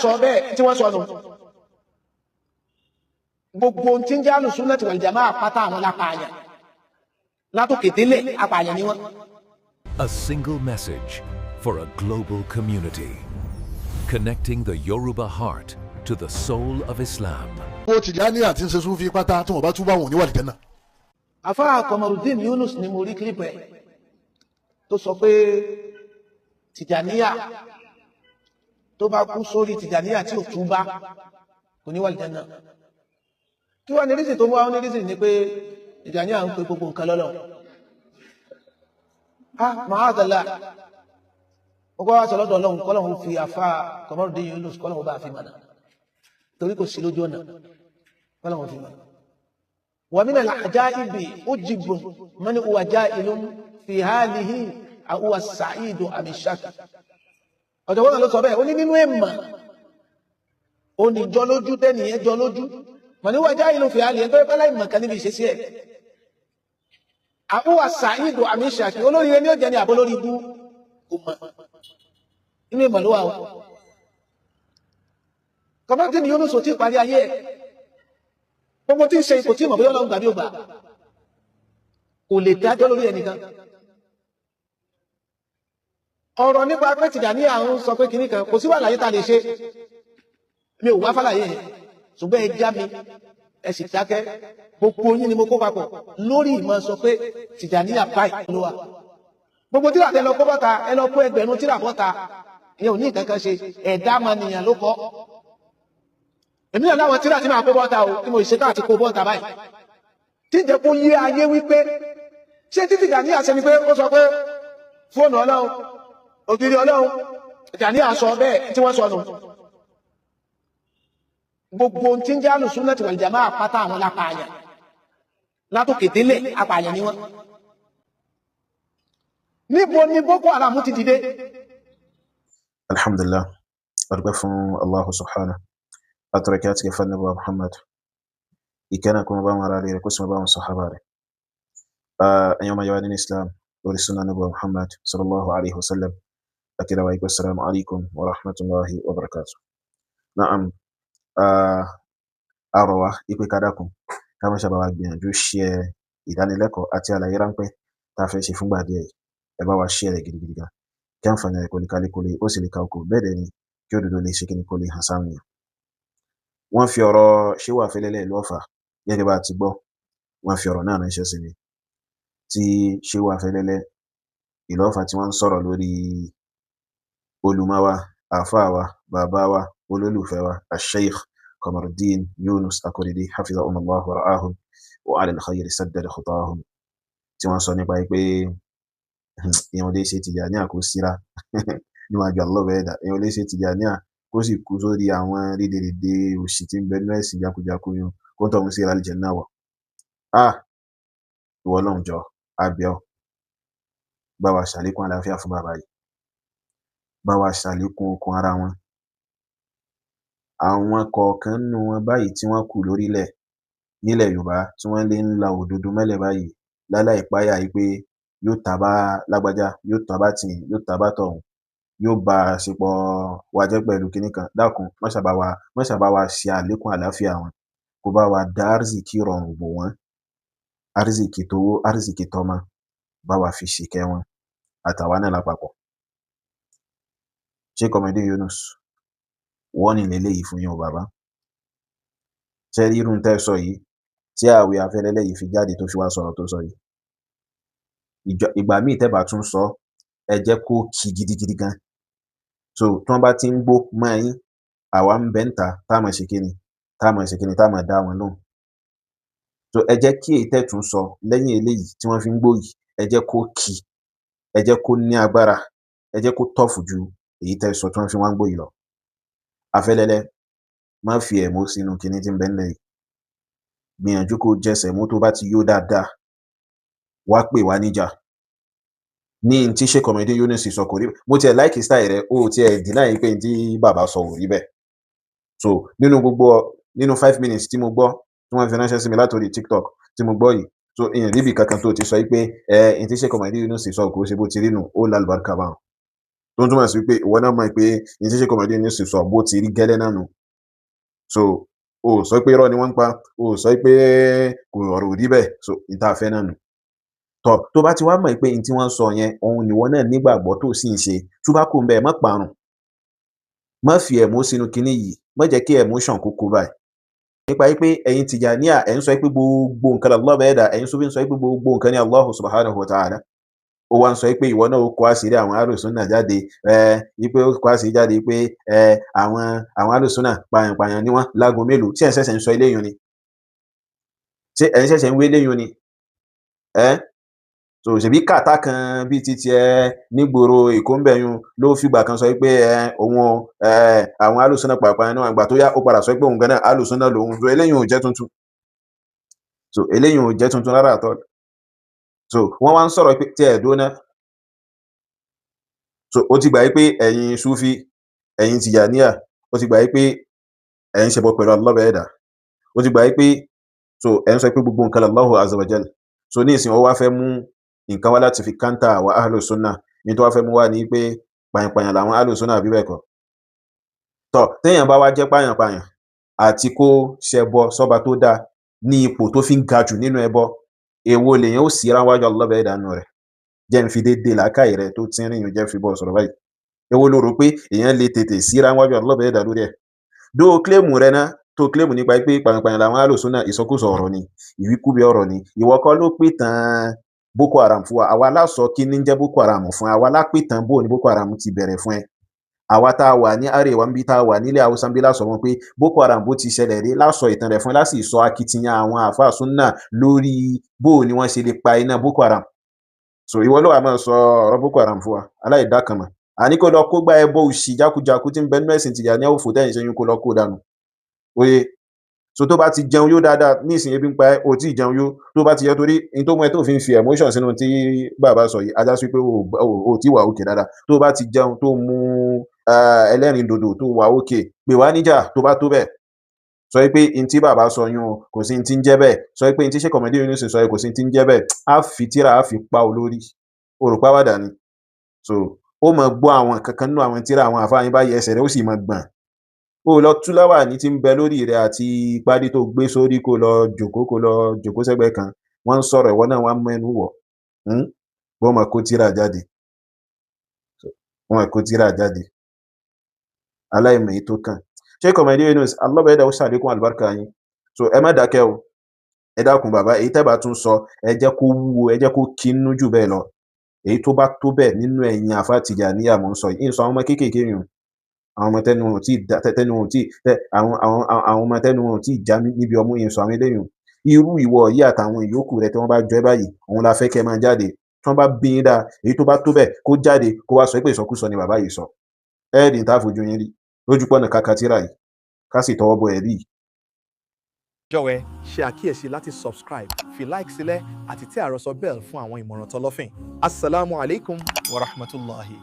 sọ bẹ́ẹ̀ tí wọ́n sọ nù. Gbogbo tí ń jẹ́ Ahlus-Sunnah wal Jamā'ah pátá àwọn lápàáyàn látòkè délẹ̀ apààyàn ni wọ́n. A single message for a global community. Connecting the Yoruba heart to the soul of Islam. Ó Tìjàní àti ń ṣe Súfì pátá, tí wọ́n bá túbọ̀, wọn ò ní wà lìjẹ́ náà. Àfáà Kọmọrùdín Yunus ni mo rí clip ẹ̀ tó sọ pé Tìjàníyà tó bá kú sórí Tìjàníyà tí ò túbá kò ní wà lìjẹ́ náà. Kí wọ́n ní reason tó mú àwọn ní reason ni pé Tìjàníyà ń pe gbogbo nǹkan lọ́lọ́. Ah, ma'adala, mo kọ́ wá sọ lọ́dọ̀ Ọlọ́run, kọ́lọ́run fi àfáà Kọmọrùdín Yunus, kọ́lọ́run bá fi mọ̀nà, torí kò sí lójú ọ̀nà, kọ́lọ́run fi mọ̀nà. ومن العجائب أجب من هو جاهل في حاله أهو السعيد أم الشقي. Ọ̀jọ̀gbọ́n ló sọ bẹ́ẹ̀. Ó ní nínú èèmà, ó ní jọ lójú tẹ́nìyẹn jọ lójú. من هو جاهل في حاله, ẹni tó yẹ pé láì mọ̀kan níbi ìṣesí ẹ̀. أهو السعيد أم الشقي, olórí ẹni ó jẹ́ ní àbó lórí ibú, kò mọ̀, inú èèmà ló wà o. Kọ́mọ́tì ni Yunus ò tí ì parí ayé ẹ̀. Gbogbo tí ń ṣe ipò tí ìmọ̀ bóyá Ọlọ́run gbà bí ó gbà, kò lè dájọ́ lórí ẹnìkan. Ọ̀rọ̀ nípa pé Tìjàní àwọn sọ pé kìíní kan, kò sí wàhálà yìí tá a lè ṣe. Mi ò wá fàlàyé yẹn, ṣùgbọ́n ẹ já mi, ẹ sì dákẹ́. Gbogbo yín ni mo kó papọ̀ lórí ìmọ̀ sọ pé Tìjàní àbáyé ló wà. Gbogbo tíra tẹ lọ kó bọ́ta, ẹ lọ kó ẹgbẹ̀rún tíra bọ́ta, ìyẹn ò ní nǹkan kan ṣe. Ẹ̀dá ọmọnìyàn ló kọ́. Èmi náà láwọn tíra tí máa kó bọ́ta o, tí mo ṣe káàtì kó bọ́ta báyìí, tí ń jẹ́ kó yé ayé wípé ṣé títí Tìjàní àṣẹ ni pé ó sọ pé fóònù Ọlọ́run, ògiri Ọlọ́run. Tìjàní àsọ bẹ́ẹ̀ tí wọ́n sọ nù. Gbogbo tí ń jẹ́ Ahlus-Sunnah wal Jamā'ah pátá àwọn lápàáyàn látòkè délẹ̀, apààyàn ni wọ́n. Níbo ni Boko Haram ti dìde? Alhamdulillah, adúpẹ́ fún Allahu subhanahu àtọ̀rẹ̀kẹ́ àti kẹfà níbo Muhammad, ìkẹ́ náà kó máa bá wọn ará rẹ̀, kó sì máa bá wọn sàhábà rẹ̀. Ẹ̀yin ọmọ yàrá nínú Islam lórí sunnah níbo Muhammad sallallahu alayhi wa sallam, akira wa ikú, assalamu alaikum wa rahmatullahi wa barakatuh. Na'am, àrọ̀ wa ipe kádàkùn ká má ṣàbàwá gbìyànjú share ìdánilẹ́kọ̀ọ́ àti àlàyé ráńpẹ́ tá a fẹ́ ṣe fúngbà díẹ̀ yìí. Ẹ bá wa share rẹ̀ gidigidi gan, kí àǹfààní rẹ̀ kó lè kálé, kó lè ó sì lè ka oko. Bẹ́ẹ̀ dẹ̀ ni kí òdodo lè ṣe kíni, kó lè hàn sáwọn èèyàn. Wọ́n fi ọ̀rọ̀ Ṣéwù Afẹ́lẹ́lẹ́ ìlú Ọ̀fà, gẹ́gẹ́ bá a ti gbọ́, wọ́n fi ọ̀rọ̀ náà ránṣẹ́ sí mi, tí Ṣéwù Afẹ́lẹ́lẹ́ ìlú Ọ̀fà tí wọ́n ń sọ̀rọ̀ lórí olùmọ̀ wa, àáfàá wa, bàbá wa, olólùfẹ́ wa, Asheikh Qamardeen Yunus Akorede, hafizahumullah wa ra'ahum wa ala al-khayri saddada khutahum, tí wọ́n sọ nípa pé èèyàn lè ṣe Tìjàníyà kó síra níwájú Allah bẹ́ẹ̀ dà, èèyàn lè ṣe Tìjàníyà kó sì kú sórí àwọn rédèrèdè òṣì tí ń bẹ nínú ẹ̀sìn jákujáku yun, kó tọ̀hún sí àlùjánnà wọ̀. Ah, ìwọ Ọlọ́run, jọ abẹ́ ọ, bá wa ṣàlékún àlàáfíà fún bàbá yìí, bá wa ṣàlékún okun ara wọn. Àwọn kọ̀ọ̀kan nínú wọn báyìí tí wọ́n kù lórílẹ̀ nílẹ̀ Yorùbá, tí wọ́n lè ń la òdodo mọ́lẹ̀ báyìí láláì páyà yìí pé yóò ta bá lágbájá, yóò ta bá tìǹ, yóò ta bá tọ̀hún, yóò bá àṣepọ̀ wa jẹ́ pẹ̀lú kinní kan. Dákun, má ṣàbá wa ṣe àlékún àlàáfíà wọn, kó bá wa dá àrísìkí rọrùn bò wọ́n, àrísìkí towó, àrísìkí tọmọ, bá wa fi ṣìkẹ́ wọn àtàwa náà lápapọ̀. Sheikh Qamardeen Yunus, wọ́n ní leléyìí fún yín o. Bàbá, ṣe rí irú tẹ́ sọ yìí tí àwẹ̀ Afẹ́lẹ́lẹ́ yìí fi jáde tó fi wá sọ̀rọ̀ tó sọ yìí, ìgbà míì tẹ́ bá tún sọ, ẹ jẹ́ kó kí gidigidi gan. So tí wọ́n bá ti ń gbó mọ́ yín, àwa ń bẹ́ ń ta tá a máa ṣe kíni, tá a máa ṣe kíni, tá a máa dá wọn lóhùn. So ẹ jẹ́ kí èyí tẹ́ tún sọ lẹ́yìn eléyìí tí wọ́n fi ń gbó yìí, ẹ jẹ́ kó kí, ẹ jẹ́ kó ní agbára, ẹ jẹ́ kó tọ̀fù ju èyí tẹ́ sọ tí wọ́n fi wá ń gbó yìí lọ. Afẹ́lẹ́lẹ́, má fi ẹ̀mó sínú kinní tí ń bẹ ńlẹ̀ yìí. Gbìyànjú kó jẹ sẹ̀mó, tó bá ti yó dáadáa, wá pè wá níjà ní n tí Sheikh Qamardeen Yunus sọ kò rí. Mo tiẹ̀ like style rẹ, o tiẹ̀ deny pé n tí bàbá sọ ò rí bẹ́ẹ̀. So nínú gbogbo nínú 5 minutes tí mo gbọ́ tí wọ́n fi ránṣẹ́ sí mi látòrí TikTok tí mo gbọ́ yìí, so ìyẹn ríbi kankan tó ti sọ pé ẹ n tí Sheikh Qamardeen Yunus sọ kò ṣe bó ti rí nù. Ó lálùbáríkà báwọn. Tó ń túmọ̀ sí pé ìwọ náà mọ̀ pé ní tí Sheikh Comedian Yunus sọ bó ti rí gẹ́lẹ́ náà nù. So o sọ pé irọ́ ni wọ́n ń pa, o sọ pé kò ọ̀rọ̀ ò rí bẹ́ẹ̀. So ní tá a fẹ́ náà nù. Tọ́ tó bá ti wá mọ̀ pé ní tí wọ́n ń sọ yẹn òun nìwọ náà nígbàgbọ́ tó sì ń ṣe, túbá kò ń bẹ́ẹ̀, má parun, má fi ẹ̀mú sínú kinní yìí, má jẹ́ kí emotion kó kó báyìí. Nípa pé ẹ̀yin Tìjàníyà ẹ̀ ń sọ pé gbogbo nǹkan Allah bẹ́ẹ̀ dà, ẹ̀yin Sufi ń sọ pé gbogbo nǹkan ní Allahu subhanahu wa ta'ala. Ó wá ń sọ pé ìwọ náà ó kó àṣírí àwọn alùsùnà jáde, ẹ pé ó kó àṣírí jáde pé ẹ àwọn alùsùnà pààyàn-pààyàn ni wọ́n lágo mélòó. Ṣé ẹ̀ ń ṣẹ̀ṣẹ̀ ń sọ eléyìí ni? Ṣé ẹ̀ ń ṣẹ̀ṣẹ̀ ń wé eléyìí ni? Ẹ so ṣèbí kàtá kan bíi ti tiẹ̀ nígboro Èkó ń bẹ̀yún ló fìgbà kan sọ pé ẹ òun ẹ àwọn alùsùnà pàápàá náà, àgbà tó yá ó padà sọ pé òun gan náà alùsùnà lòun. So eléyìí ò jẹ́ tuntun. So eléyìí ò jẹ́ tuntun rárá àtọ́. So wọ́n wá ń sọ̀rọ̀ pé tí ẹ̀ dóná. So ó ti gbà pé ẹ̀yin Sufi, ẹ̀yin Tìjàníyà, ó ti gbà pé ẹ̀yin ṣẹbọ pẹ̀lú Allah bẹ́ẹ̀ dà. Ó ti gbà pé so ẹ̀ ń sọ pé gbogbo nǹkan Allahu azza wa jal. So ní ìsìn ó wá fẹ́ mú nǹkan wá láti fi káńtà àwa ahlu sunna. Ní tó wá fẹ́ mú wá ní pé pàyànpàyàn làwọn ahlu sunna àbí bẹ́ẹ̀ kọ́. Tọ́ téèyàn bá wá jẹ́ pàyànpàyàn àti kó ṣẹbọ sọ́ba tó dáa ní ipò tó fi ń ga jù nínú ẹbọ, èwo lèyàn ó sì ra wájú Allah bẹ́ẹ̀ dànù rẹ̀? Jẹ́ ń fi déédéé làákàyè rẹ̀ tó ti ń rìn jẹ́ ń fi bọ́ sọ̀rọ̀ báyìí. Èwo ló rò pé èèyàn lè tètè síra wájú Allah bẹ́ẹ̀ dà lórí ẹ̀? Dó kílèmù rẹ ná, tó kílèmù nípa pé pàyànpàyàn làwọn ahlu sunna, ìsọkúsọ ọ̀rọ̀ ni, ìwíkúbi ọ̀rọ̀ ni. Ìwọ kọ́ ló pè tán Boko Haram fún wa. Àwa lásọ kí ní jẹ́ Boko Haram fún ẹ. Àwa lápè tán bó ni Boko Haram ti bẹ̀rẹ̀ fún ẹ. Àwa tá a wà ní Arewa ń bí, tá a wà nílẹ̀ Haúsá ń bí, lásọ wọn pé Boko Haram bó ti ṣẹlẹ̀ rí, lásọ ìtàn rẹ̀ fún ẹ, lásì sọ akitiyan àwọn àáfàá súnà lórí bó ni wọ́n ṣe lè pa iná Boko Haram. So ìwọ ló wà máa sọ ọ̀rọ̀ Boko Haram fún wa, aláìdákanmọ̀. Àní kó lọ kó gbá ẹbọ òṣì jákujáku tí ń bẹ nínú ẹ̀sìn Tìjàníyà òfò tẹ́yìn ṣe yín, kó lọ kó dànù. Oye, so tó bá ti jẹun yó dáadáa ní ìsìn, ebi ń pa ẹ́, o tí ì jẹun yó, tó bá ti yẹ torí ní tó mú ẹ tó fi ń fi emotion sínú tí bàbá sọ yìí, ajá sí pé o tí wà òkè dáadáa. Tó bá ti jẹun tó mú ẹlẹ́rìn dòdò tó wà òkè, pè wá níjà tó bá tó bẹ́ẹ̀. Sọ pé n tí bàbá sọ yún o kò sí n tí ń jẹ́ bẹ́ẹ̀. Sọ pé n tí Sheikh Comedian Yunus sọ yìí kò sí n tí ń jẹ́ bẹ́ẹ̀. Á fi tíra á fi pa olórí, òrùpá wàdà ni. So ó mọ̀ gbọ́ àwọn kankan nínú àwọn tíra àwọn àfáà yín báyìí, ẹsẹ̀ rẹ̀ ó sì mọ̀ gbọ̀n. Ó lọ túláwà ní tí ń bẹ lórí rẹ àti ìpàdé tó gbé sórí, kó lọ jòkó, kó lọ jòkó sẹ́gbẹ̀ẹ́ kan. Wọ́n ń sọ̀rọ̀, ìwọ náà wọ́n á mẹ́nu wọ̀, wọ́n máa kó tíra jáde, wọ́n máa kó tíra jáde, aláìmọ̀ èyí tó kàn. Sheikh Comedian Yunus, Allah bẹ́ẹ̀ dà ó ṣàlékún àlùbáríkà yín. So ẹ má dákẹ́ o, ẹ dákun bàbá, èyí tẹ́ bá tún sọ, ẹ jẹ́ kó wúwo, ẹ jẹ́ kó kínú jù bẹ́ẹ̀ lọ. Èyí tó bá tó bẹ́ẹ̀ nínú ẹ̀yin àfa Tìjàníyà mò ń sọ yìí, ń sọ àwọn ọmọ kéékèèké yìí, àwọn ọmọ tẹnu wọn ò tí tẹnu wọn ò tí tẹ àwọn ọmọ tẹnu wọn ò tí já níbi ọmú yìí, ń sọ àwọn eléyìí. Irú ìwọ yìí àtàwọn ìyókù rẹ tí wọ́n bá jọ ẹ́ báyìí, òun la fẹ́ kẹ́ máa jáde. Tí wọ́n bá bí yín dáa, èyí tó bá tó bẹ́ẹ̀ kó jáde kó wá sọ pé ìsọkúsọ ni bàbá yìí sọ. Ẹ rí tá a fojú yín rí lójú pọ̀nà kàkàtìrà yìí, ká sì tọwọ́ bọ ẹ̀rí yìí. Jọ̀wọ́ ṣe àkíyèsí láti subscribe, fi like sílẹ̀ àti tẹ àròsọ bell fún àwọn ìmọ̀ràn tọlọ́fìn. Asalaamu alaikum wa rahmatulahi.